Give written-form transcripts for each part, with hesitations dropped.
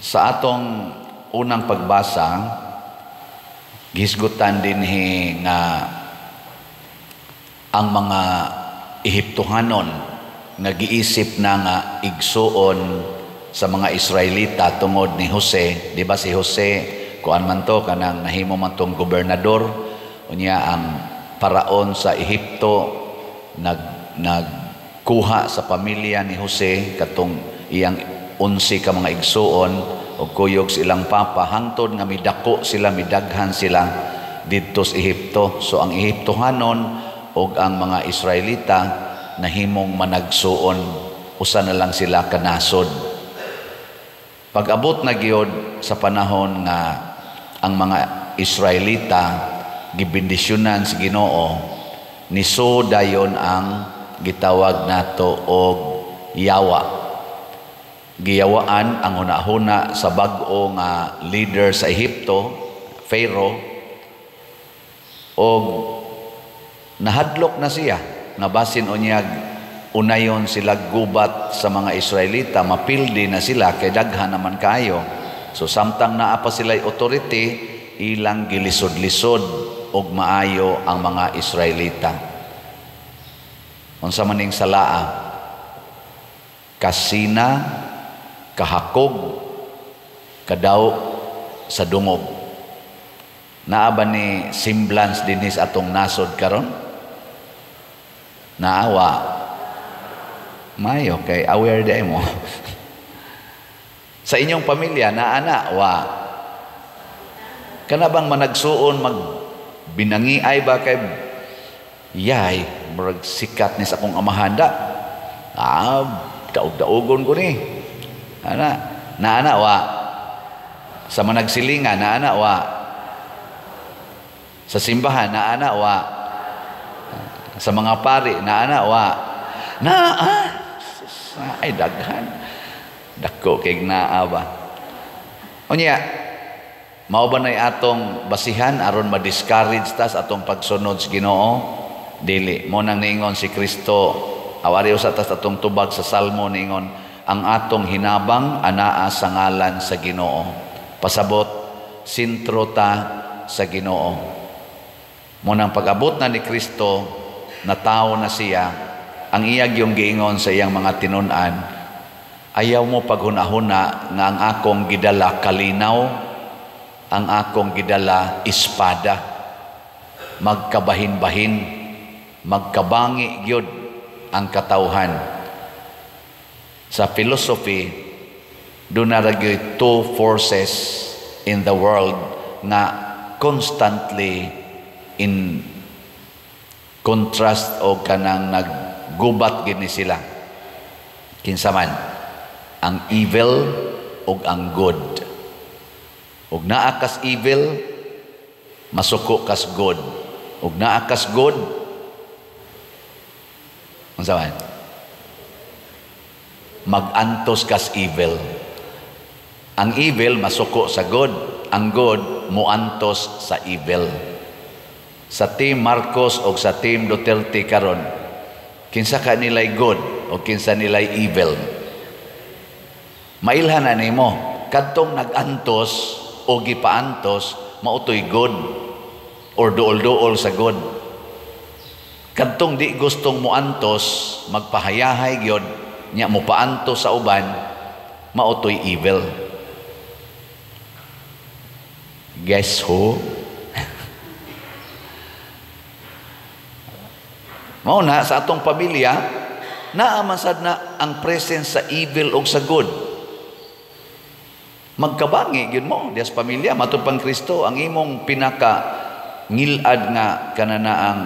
Sa atong unang pagbasa, gihisgutan dinhi nga ang mga Ehiptohanon nga giisip na nga igsuon sa mga Israelita tungod ni Jose. Di ba si Jose, kuan man to, kanang nahimo man tong gobernador, unya ang paraon sa Ehipto nagkuha sa pamilya ni Jose, katong iyang 11 ka mga igsuon og kuyog sa ilang papa, hangtod nga midako sila, midaghan sila didto sa Ehipto. So ang Ehiptohanon og ang mga Israelita nahimong managsuon, usa na lang sila kanasod. Pag-abot na gyud sa panahon nga ang mga Israelita gibendisyonan sa Ginoo, niso dayon ang gitawag nato og yawa. Giyawaan ang hunahuna sa bag-o nga leader sa Ehipto, Pharaoh, og nahadlok na siya nga basin unyag unayon sila gubat sa mga Israelita, mapildi na sila kay daghan naman kayo. So samtang naa pa sila authority, ilang gilisod-lisod og maayo ang mga Israelita. Unsa man ning salaa? Kasina, kahakog, kadaw sa dungog. Naa ba ni semblance dinhi sa atong nasod karon? Naawa. Mayo kay aware di mo. Sa inyong pamilya naa na wa? Kana bang managsuon mag binangiay ba kay yay murag sikat ni sa akong amahanda. Daog-daogon ko ni. Ana, naa na wa? Sa managsilingan, naa na wa? Sa simbahan, naa na wa? Sa mga pari, naa na wa? Naa. Ay daghan. Dako kay naa ba. Unya, mao ba nay atong basihan aron ma-discourage ta sa atong pagsunod sa Ginoo? Dili. Mo nang niingon si Kristo, awari usa ta sa atong tubag sa Salmo, niingon ang atong hinabang anaa sa ngalan sa Ginoo. Pasabot, sentro ta sa Ginoo. Mo nang pag-abot na ni Kristo, natawo na siya, ang iyag yung giingon sa iyang mga tinun-an, ayaw mo paghunahuna nga ang akong gidala kalinaw, ang akong gidala espada. Magkabahin-bahin, magkabangi gyud ang katawhan. Sa philosophy, doon na gyud two forces in the world nga constantly in contrast o kanang naggubat gini sila. Kinsa man? Ang evil ug ang good. Ug naa kas evil, masuko kas good. Ug naa kas good, unsa man? Magantos kas evil. Ang evil masuko sa good, ang good muantos sa evil. Sa team Marcos o sa team Duterte karon, kinsa ka nilay good o kinsa nilay evil? Mailhan na nimo, kadtong nag-antos o gipaantos, mautoy good or duol-duol sa good. Kadtong di gustong muantos, magpahayahay gyud, nya mopaantos sa uban, mautoy evil. Guess who? Mao na sa atong pamilya, naa man sad na ang presence sa evil og sa good. Magkabangi gyud mo dias pamilya, matud pang Kristo ang imong pinaka ngilad nga kananaang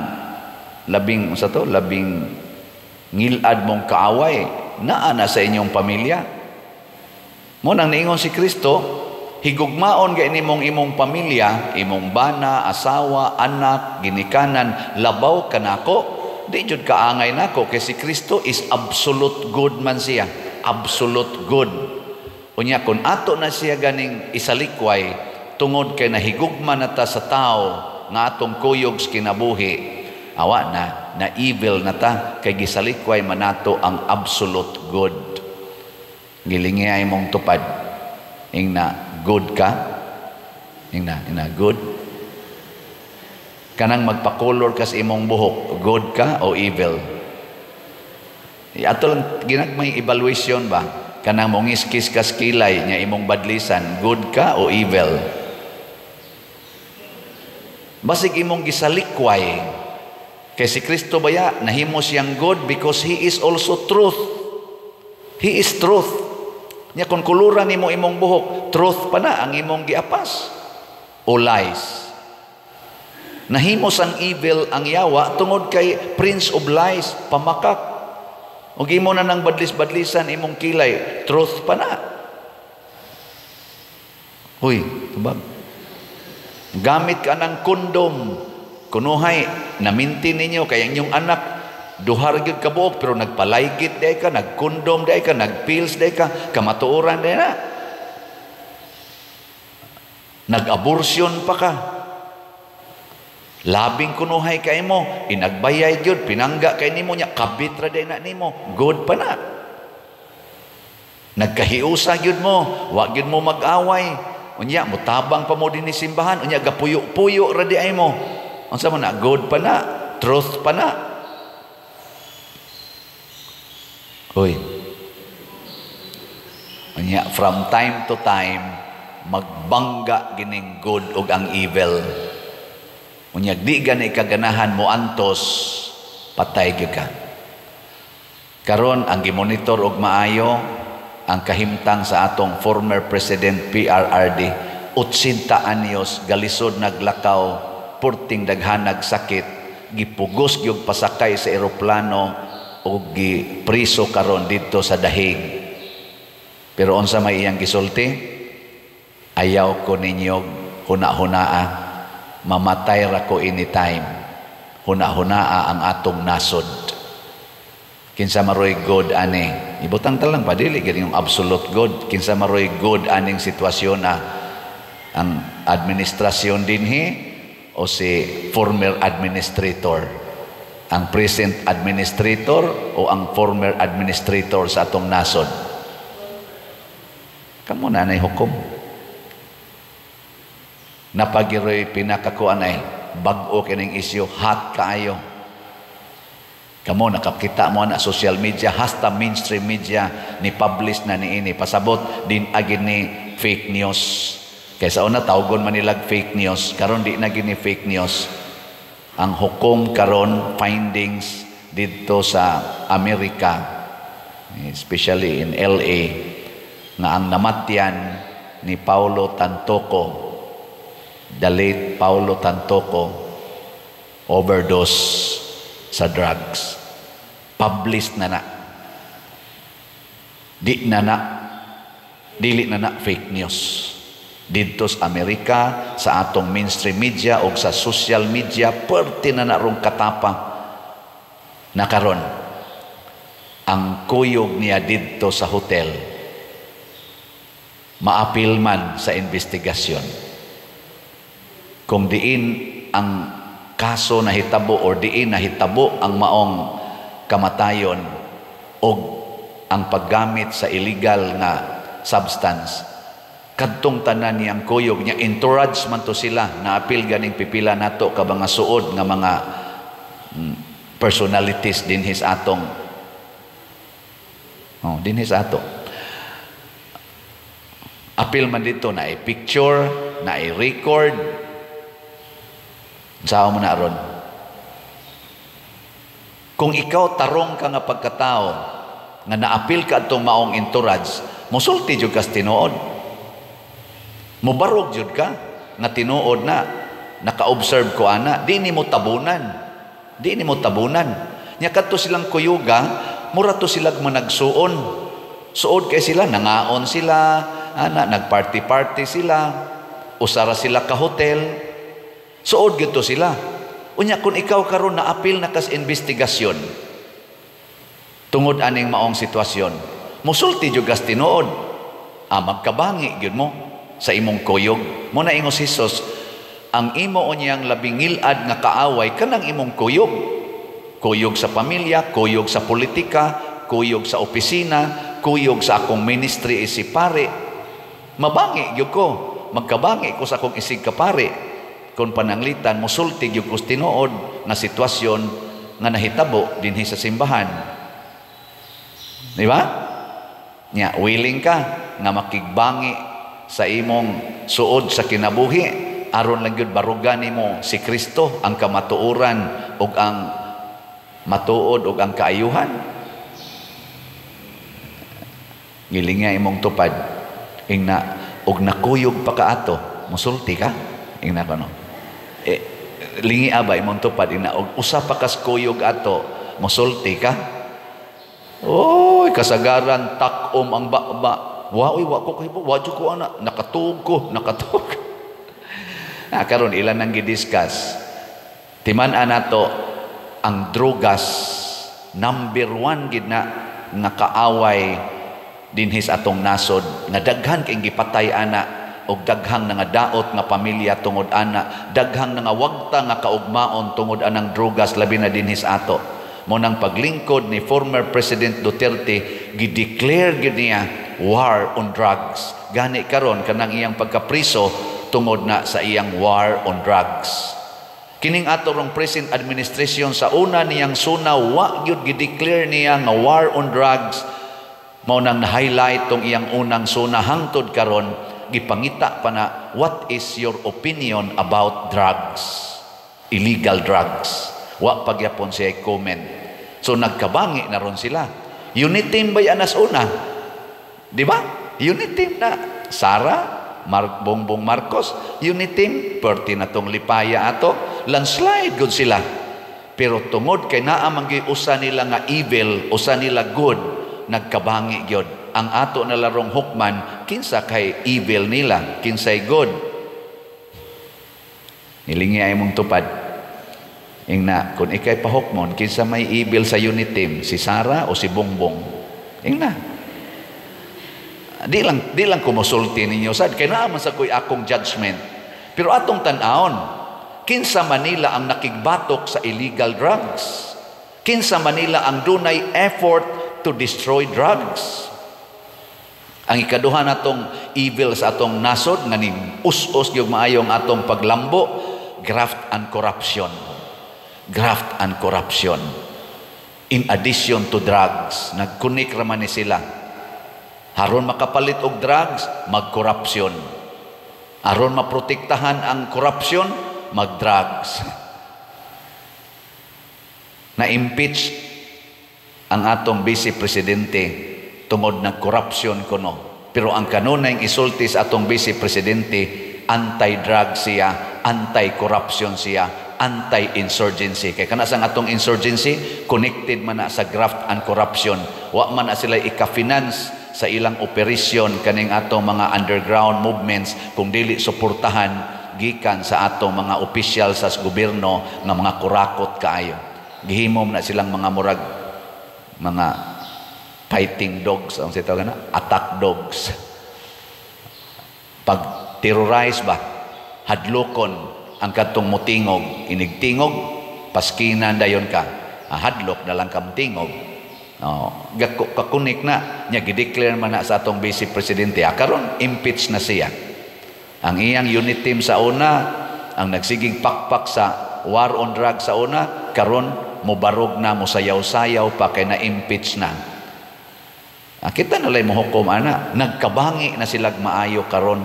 labing unsa to, labing ngilad mong kaaway naa na sa inyong pamilya. Mo nang niingon si Kristo, higugmaon gay nimong imong pamilya, imong bana, asawa, anak, ginikanan, labaw kanako. Di jud kaangay nako kay si Kristo is absolute good man siya, absolute good. Unya kun ato na siya ganing isalikway tungod kay nahigugma na ta sa tao nga atong kuyog sa kinabuhi, awa na, na evil na ta kay gisalikway man nato ang absolute good. Gilingi ay mong tupad. Ingna good ka? Ingna good? Kanang magpakolor ka sa imong buhok, good ka o evil? Ato lang ginagmay evaluation ba? Kanang mongiskis ka sa kilay nya imong badlisan, good ka o evil? Basig imong gisalikway. Kay si Kristo baya nahimo siyang good because He is also truth. He is truth. Nya kung kuluran nimo imong buhok, truth pa na ang imong giapas o lies? Nahimo sang evil ang yawa tungod kay prince of lies, pamakak. Ug imo na nang badlis-badlisan imong kilay, truth pa na? Uy, tubag. Gamit ka ng kondom. Kunuhay, naminti ninyo kay ang inyong anak duha ra gyud ka buok, pero nagpalaygit diay ka, nagkondom diay ka, nagpills diay ka, kamatuoran diay na. Nag-abortion pa ka. Labing kunuhay kay mo, inagbayay gyud, pinangga kay nimo nya, kabit ra diay na nimo, good pa na? Nagkahiusa gyud mo, wa gyud mo mag-away. Unya mutabang pa mo dinhi simbahan, unya gapuyo-puyo ra diay mo. Unsa man na, good pa na? Truth pa na? Uy. Unya from time to time magbangga gining good ug ang evil. Unya di gani kaganahan mo antos, patay gyud ka. Karon ang gimonitor og maayo ang kahimtang sa atong former President PRRD, 80 anyos, galisod naglakaw, purting daghanag sakit, gipugos gyud pasakay sa eroplano ug gipriso karon didto sa Dahig. Pero unsa may iyang gisulti? "Ayaw ko ninyo huna-hunaa, mamatay ra ko anytime. Huna-hunaa ang atong nasod." Kinsa maroy good ani? Ibutang ta lang pa, dili gid yung absolute good. Kinsa maroy good aning sitwasyon na ang administrasyon dinhi o si former administrator? Ang present administrator o ang former administrator sa atong nasod? Kamo na nay hukom. Napagiroy pinakakuan ay bag-o kining isyu, hot kaayo. Kamo nakakita mo na social media, hasta mainstream media ni publish na niini, pasabot din agin ni fake news. Kaysa una tawgon man nilag fake news, karon di na gini fake news. Ang hukom karon, findings didto sa Amerika, especially in LA, nga ang namatyan ni Paulo Tantoco, the late Paulo Tantoco, overdose sa drugs. Published na na. Di na na, dili na na fake news. Didto sa Amerika, sa atong mainstream media o sa social media, perti na na rong katapa na karon. Ang kuyog niya didto sa hotel, maapil man sa investigasyon. Kung diin ang kaso nahitabo or diin nahitabo ang maong kamatayon o ang paggamit sa illegal nga substance, kadtong tanan niyang kuyog niya, entourage man to sila, naapil ganing pipila nato ka mga suod nga mga personalities dinhi sa atong, oh, dinhi sa ato. Apil man dito na i-picture, na i-record. Saan mo na ron? Kung ikaw tarong ka nga pagkatao, nga naapil ka atong maong entourage, musulti jud kas tinuod. Mubarog jud ka nga tinuod na naka-observe ko ana, di nimo tabunan. Di nimo tabunan. Nya kadto silang kuyuga, mura to sila managsuon. Suod kay sila, nangaon sila, ana, nagparty-party sila, usara sila ka hotel. Suod gyud to sila. Unya kung ikaw karon naapil na kas investigasyon tungod aning maong sitwasyon, musulti jud kas tinuod. Ah, magkabangi gyud mo sa imong kuyog. Mo na ingos Jesus, ang imo unyang labing ngilad nga kaaway kanang imong kuyog. Kuyog sa pamilya, kuyog sa politika, kuyog sa opisina, kuyog sa akong ministry isip pare. Mabangi gyud ko, magkabangi ko sa akong isig kapari kung pananglitan musulti gyud ko tinuod nga sitwasyon nga nahitabo dinhi sa simbahan. Di ba? Nya, willing ka nga makigbangi sa imong suod sa kinabuhi aron lang gyud barugan nimo si Kristo, ang kamatuoran ug ang matuod ug ang kaayuhan. Gilinga imong tupad, ingna og nakuyog pa kaato, musulti ka, ingna kono. Eh, lingi aba imong tupad, ingna og usa pa kas kuyog ato, musulti ka. Oy, kasagaran takom ang baba. Wa oy, wa ko kahibo, wa ko ana, nakatuog ko, nakatuog. Ah, karon ilan ang gidiscuss. Timan-an nato ang drugas, number 1 gid na nga kaaway dinhi sa atong nasod, nga daghan kay gipatay ana og daghang nangadaot nga pamilya tungod ana, daghang nangawagta nga kaugmaon tungod anang drugas, labi na dinhi sa ato. Mo nang paglingkod ni former President Duterte, gi-declare gid niya war on drugs. Gani karon kanang iyang pagkapriso tungod na sa iyang war on drugs. Kining ato rong present administration, sa una niyang suna, wa gyud gi-declare niya nga war on drugs. Mao nang na-highlight tong iyang unang suna hangtod karon, gipangita pa na, what is your opinion about drugs? Illegal drugs. Wa pagyapon siya comment. So nagkabangi na ron sila. Unit team ba anas una? Di ba? Unit team na. Sara, Bongbong Marcos, unit team, perti na tong lipaya ato, landslide good sila. Pero tungod kay naa man gyud usa nila nga evil, usa nila good, nagkabangi gyud. Ang ato na larong hukman, kinsa kay evil nila, kinsay good. Nilingi ay mong tupad. Ingna, kung ikay pahukmon, kinsa may evil sa unit team, si Sara o si Bongbong? Ingna. Di lang kumusulti ninyo sad kay naa man sa ko'y akong judgment. Pero atong tan-awon, kinsa Manila ang nakigbatok sa illegal drugs? Kinsa Manila ang dunay effort to destroy drugs? Ang ikaduha natong evil sa atong nasod nga ning us-us gyud maayo ang atong paglambo, graft and corruption. Graft and corruption. In addition to drugs, nagkunik ra man ni sila. Aron makapalit og drugs, magkorupsyon. Aron maprotektahan ang korupsyon, mag-drugs. Na-impeach ang atong vice presidente tungod ng korupsyon kuno. Pero ang kanunay isulti sa atong vice presidente, anti-drug siya, anti-corruption siya, anti-insurgency. Kay kana sang atong insurgency, connected man na sa graft and corruption. Wa man na sila ika-finance sa ilang operasyon kaning atong mga underground movements kung dili suportahan gikan sa atong mga opisyal sa gobyerno nga mga kurakot kaayo. Gihimom na silang mga murag mga fighting dogs, ang sitaw na attack dogs. Pag terrorize ba, hadlokon ang kadtong mutingog, inigtingog, paskinan dayon ka, hadlok na lang ka mutingog. Oh, kakunik na niya, gideclare man na sa atong vice presidente. Karon impeach na siya. Ang iyang unit team sa una, ang nagsiging pakpak sa war on drugs sa una, karon mobarog na, mosayaw-sayaw pa kay na-impeach na. Kita na lay mohukom ana, nagkabangi na silag maayo karon.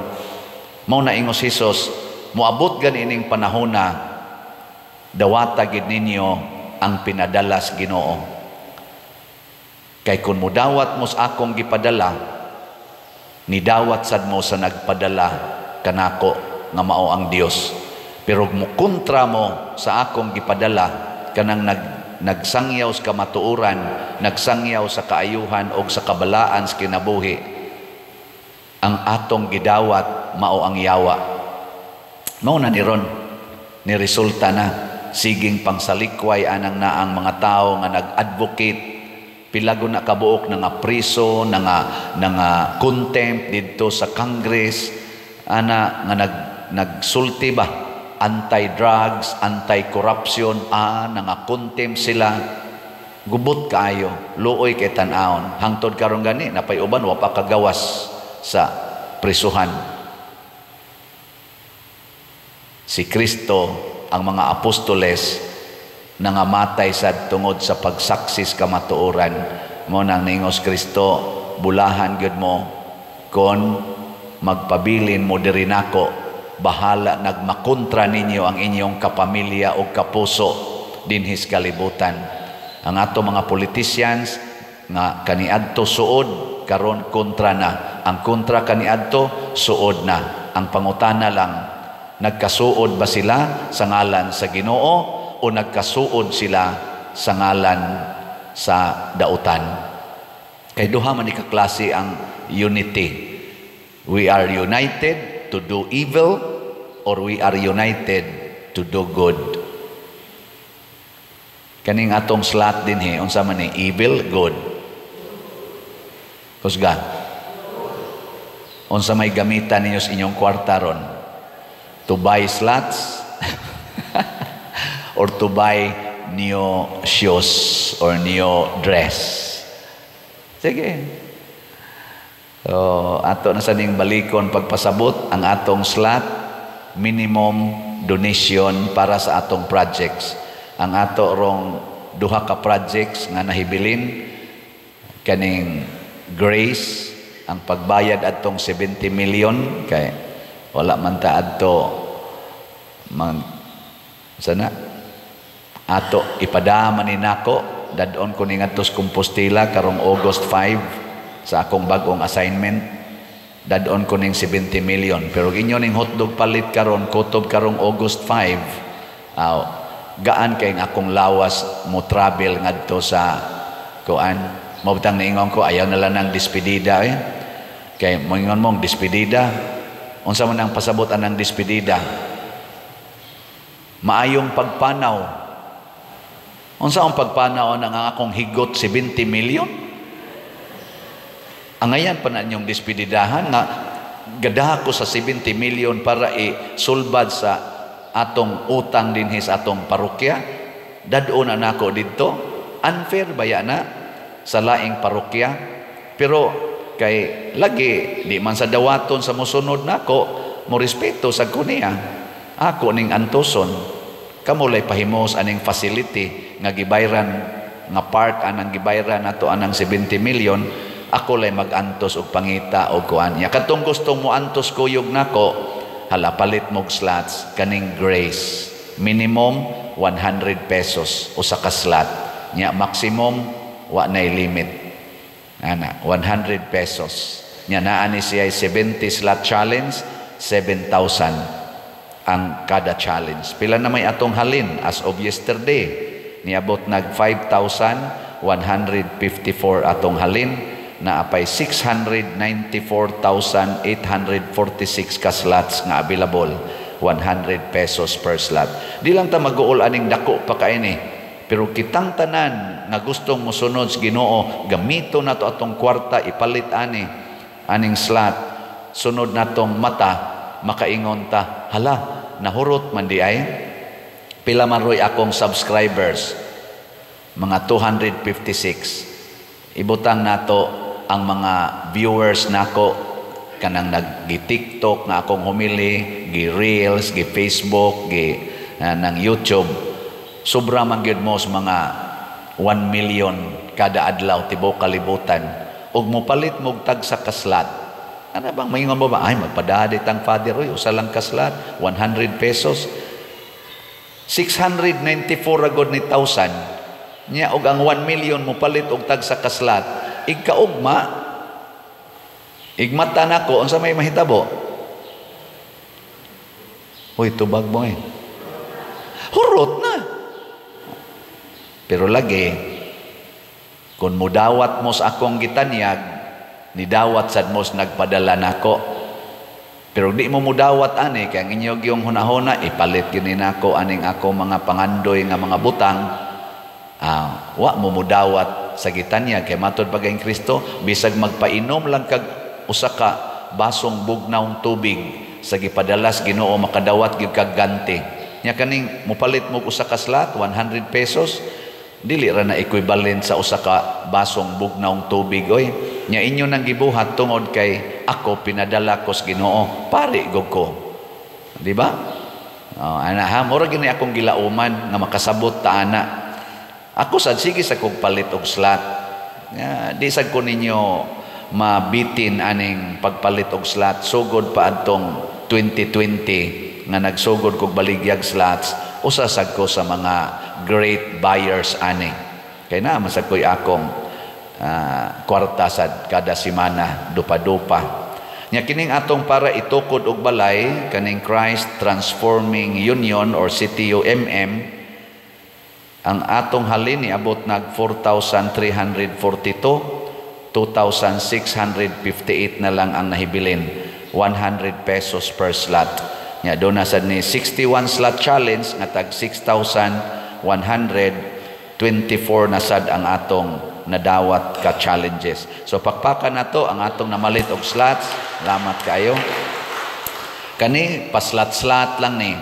Mao na ingos Hesus, moabot gani ining panahona, dawata gid ninyo ang pinadala sa Ginoo. Kay kun mudawat mo sa akong gipadala, nidawat sad mo sa nagpadala kanako nga mao ang Dios. Pero mukontra mo sa akong gipadala, kanang nagsangyaw sa kamatuoran, nagsangyaw sa kaayuhan og sa kabalaan sa kinabuhi, ang atong gidawat mao ang yawa. Mao na ni ron, ni resulta na siging pangsalikway anang naang mga tao nga nag-advocate, pilago na kabuok na nga priso, na nga contempt didto sa Congress, ana nga nagsulti ba anti-drugs, anti-corruption, na nga contempt sila, gubot kaayo, luoy kay tan-awon. Hangtod karon gani napay uban wa pa kagawas sa prisuhan. Si Kristo, ang mga apostoles, nangamatay sad tungod sa pagsaksis kamatuoran. Mo nang ningos Kristo, bulahan gyud mo kon magpabilin mo diri nako, bahala nagmakontra ninyo ang inyong kapamilya o kapuso dinhis kalibutan. Ang ato mga politicians nga kaniadto suod, karon kontra na. Ang kontra kaniadto suod na. Ang pangutana lang, nagkasuod ba sila sa ngalan sa Ginoo o nagkasuod sila sa ngalan sa dautan? Kay duha man ni ka klase ang unity. We are united to do evil or we are united to do good. Kaning atong slot dinhi, unsa man ni, evil, good? Kusga. Unsa may gamitan ninyo sa inyong kwarta ron? To buy slots or to buy new shoes or new dress? Sige. So, ato na sa ning balikon pagpasabot ang atong slot minimum donation para sa atong projects. Ang ato rong duha ka projects nga nahibilin, kaning Grace, ang pagbayad adtong 70 million, kay wala man ta adto mag sana ato ipadama ni nako. Dadon ko ni ngadto sa Compostela karong August 5 sa akong bag-ong assignment. Dadon ko ning 70 million, pero inyo ning hotdog palit karon, kutob karong August 5, gaan kay akong lawas mo travel ngadto sa kuan. Mao bitang niingon ko, ayaw na lang ng despedida eh. Kay moingon mong despedida, unsa man ang pasabot anang despedida? Maayong pagpanaw. Unsa ang pagpanaw ng akong higot 70 million? Angayan pa na inyong despedidahan nga gadaha ko sa 70 million para isulbad sa atong utang dinhi sa atong parokya. Dad-on na nako didto. Unfair baya na sa laing parokya? Pero kay lagi di man sa dawaton sa mosunod nako, mo respeto sa ko niya. Ako ning antoson. Kamo lay pahimos aning facility nga gibayran, nga part anang gibayran nato anang 70 million, ako lay magantos og pangita og kuan niya. Katong gustong mo antos kuyog nako, hala, palit mog slots kaning Grace. Minimum 100 pesos usa ka slot. Nya maximum wa nay limit. Ana, 100 pesos. Nya naa ni siya 70 slot challenge, 7,000 ang kada challenge. Pila na may atong halin as of yesterday? Niabot nag 5,154 atong halin, na apay 694,846 ka slots nga available, 100 pesos per slot. Di lang ta mag-uol aning dako pa kaini, pero kitang tanan nga gustong mosunod sa Ginoo, gamito nato atong kwarta ipalit ani aning slot. Sunod natong mata, makaingon ta, "Hala, nahurot man di ay." Pila man roy akong subscribers? Mga 256. Ibutang nato ang mga viewers nako kanang nag-TikTok nga akong humili, gi-Reels, gi-Facebook, gi ng YouTube. Sobra man gyud mo sa mga 1 million kada adlaw tibuok kalibutan. Ug mopalit mo tag sa ka slot. Ano bang maingon mo ba? "Ay, magpadadi tang Father Roy, usa lang ka slot, 100 pesos." 694 ragod ni thousand. Nya og ang 1 million mo palit og tag sa ka slot. Igkaugma, igmata nako, unsa may mahitabo? Uy, tubag mo eh. Hurot na. Pero lagi, kung mudawat mo sa akong gitanyag, nidawat sad mo sa nagpadala nako. Pero di mo mudawat ani, kay ang inyong yung hunahuna, ipalit gyud ni nako aning ako mga pangandoy nga mga butang, wa mo mudawat sa gitanyag. Kay matod pa kay Kristo, bisag magpainom lang kag usa ka basong bugnawng tubig sa gipadalas Ginoo, makadawat gyud kag ganti. Nya kaning mopalit mo usa ka slot, 100 pesos, dili ra na equivalent sa usa ka basong bugnawng tubig oy. Nya inyo nang gibuhat tungod kay Ako, pinadala ko sa Ginoo, pari gud ko. Di ba? Oh, ana ha, mura gini akong gilauman nga makasabot ta ana. Ako sad, sige sa kog palit og slot. Ya, di sad ko ninyo mabitin aning pagpalit og slot. Sugod pa adtong 2020 nga nagsugod kog baligyag slots, usa sad ko sa mga great buyers ani. Kay naa man sad ko'y akong kwarta sad kada semana, dupa-dupa. Nya kining atong para itukod og balay, kaning Christ Transforming Union or CTUMM, ang atong halin niabot nag 4,342, 2,658 na lang ang nahibilin, 100 pesos per slot. Nya do na sad ni 61 slot challenge nga tag 6,124 na sad ang atong nadawat ka challenges. So pakpakan nato ang atong namalit og slots. Salamat kaayo. Kani paslat-slat lang ni.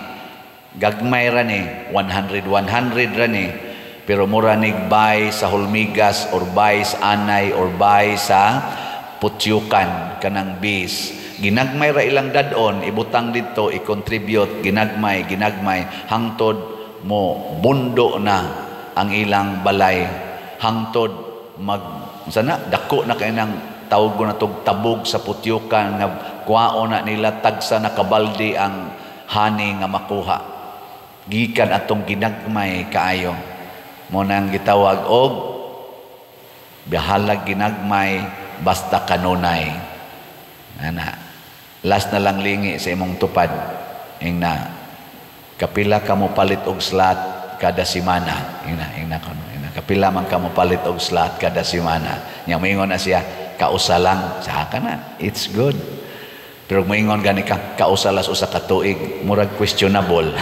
Gagmay ra ni, 100 100 ra ni. Pero mura nig buy sa Hulmigas or buy sa Anay or buy sa Putyukan kanang bis. Ginagmay ra ilang dadon, ibutang didto, i-contribute, ginagmay, ginagmay hangtod mo bundo na ang ilang balay, hangtod mag sana dako na kay nang tawag ko na tog tabog sa Putyukan nga kuwaon na nila, tagsa na kabaldi ang honey nga makuha gikan atong ginagmay kaayo. Mo nang gitawag og bahalag ginagmay basta kanunay ana. Last na lang, lingi sa imong tupad, ingna, kapila ka mo palit og slot kada semana? Ingna, ingna kono, ingna, kapila man ka mo palit og slot kada semana? Nya moingon na siya, "Kausa lang." Saka na, it's good. Pero moingon gani ka, "Kausa las usa ka tuig," murag questionable.